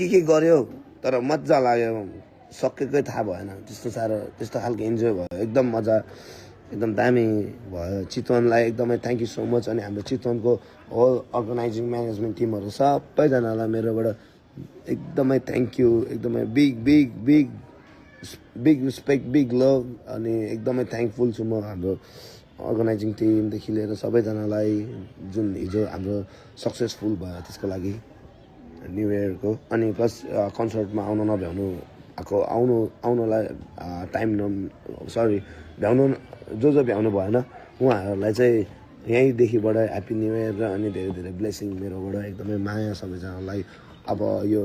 के गर्यो तर मजा लाग्यो सकेकै थाहा भएन त्यस्तो साह्रो त्यस्तो खालको इन्जोय भयो एकदम मजा एकदम दामी भयो चितवनलाई एकदमै थ्याङ्क यू सो मच अनि हाम्रो चितवनको होल अर्गनाइजिङ म्यानेजमेन्ट टिमहरू सबैजनालाई मेरोबाट एकदमै थ्याङ्क यू एकदमै big big big big respect big love अनि एकदमै थ्याङ्कफुल छु म हाम्रो अर्गनाइजिङ टिमदेखि लिएर सबैजनालाई जुन हिजो हाम्रो सक्सेसफुल भयो त्यसको लागि न्यु इयरको अनि प्लस कन्सर्टमा आउन नभ्याउनु आउनलाई टाइम सरी भ्याउनु जो भ्याउनु भएन उहाँहरूलाई चाहिँ यहीँदेखिबाट ह्याप्पी न्यु इयर र अनि धेरै धेरै ब्लेसिङ मेरोबाट एकदमै माया सबैजनालाई अब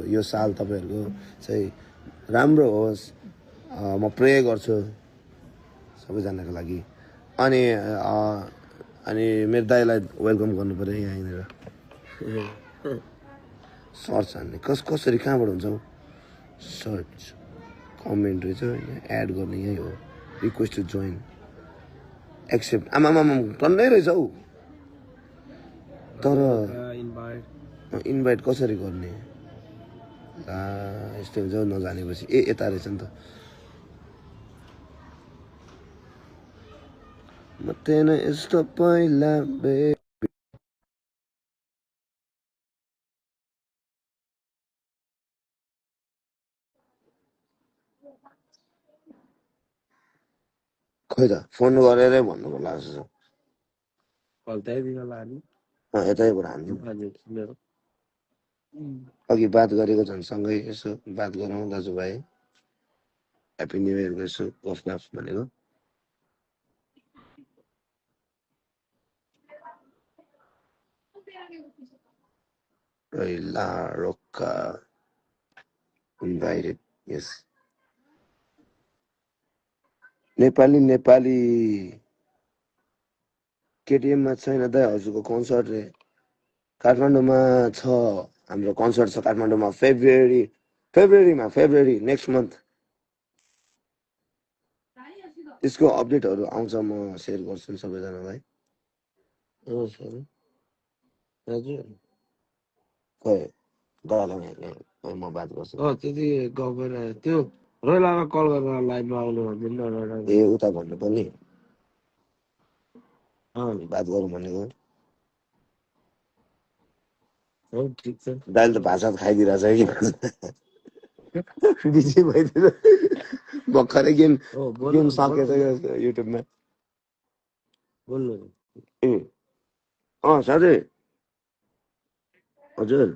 यो साल तपाईँहरूको चाहिँ राम्रो होस् म प्रे गर्छु सबैजनाको लागि अनि मेरो दाइलाई वेलकम गर्नु पऱ्यो यहाँनिर सर्च हान्ने कसरी कहाँबाट हुन्छ सर्च कमेन्ट रहेछ एड गर्ने यही हो रिक्वेस्ट टु जोइन एक्सेप्ट आमामा टन्नै रहेछ हौ तर इन्भाइट कसरी गर्ने यस्तो हुन्छ नजानेपछि यता रहेछ नि त मतेन यस्तो पहिला खोइ त फोन गरेरै भन्नु पर्ला जस्तो यतैबाट हान्नु अघि बात गरेको झन् सँगै यसो बात गरौँ दाजुभाइ ह्याप्पी न्यु इयरको यसो गफ गफ भनेको La Roca invited yes Nepali केटिएममा छैन दाइ हजुरको कन्सर्ट रे काठमाडौँमा छ हाम्रो कन्सर्ट छ काठमाडौँमा फेब्रुअरी नेक्स्ट मन्थ त्यसको अपडेटहरू आउँछ म सेयर गर्छु सबैजनालाई म बात गर्छु त्यति गएर त्यो रोइलामा कल गरेर लाइभमा आउनु भन्दैन ए उता भन्नु पनि बात गरौँ भनेको दाइले त भाषा खाइदिइरहेछ कि बिजी भइदिएर भर्खरै गेम सकेछ युट्युबमा बोल्नु साथै हजुर